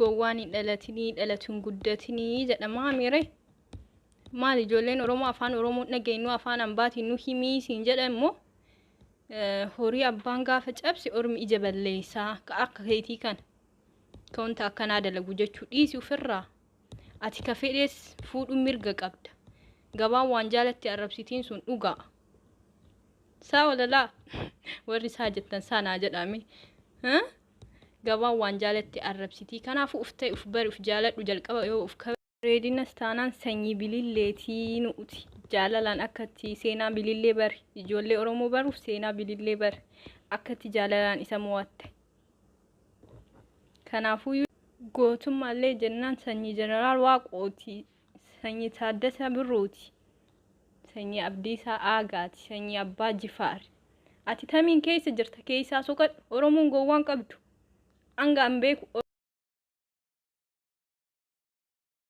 Gowwaan hin dhalatinii dhalatu hin guddatinii jedhama miire. Maal ijoolleen Oromoo afaan Oromoo dhageenyu afaan ambaatiin nu himii siin jedhan immoo horii abbaan gaafa cabse ormi ija balleessaa ka akka keetii kana ka wanta akkanaa dalagu jechuu dhiisi ofirraa. Ati ka fedhees fuudhuun mirga qabda. Gabaan waan jaalatti arrabsitiin sun dhugaa. Saa walalaa warri saa jettan saa naa jedhame. Gabaan waan jaalatti arrabsitii. Kanaafuu uf ta'e uf bari uf jaaladhu jalqaba yoo uf Bareedinas taanaan sanyii bililleetii nu'uti. Jaalalaan akkatti seenaa bilillee bari. Ijoollee Oromoo baruuf seenaa bilillee bari. Akkatti jaalalaan isa mo'atte. Kanaafuu gootummaallee jennaan sanyii Jeneraal Waaqooti. Sanyii Taaddasa Birruuti. Sanyii Abdiisaa Aagaati. Sanyii Abbaa Jifaar. Ati tamiin keessa jirta keessaa soqadhu. Oromoon gowwaan qabdu. Hanga an beeku.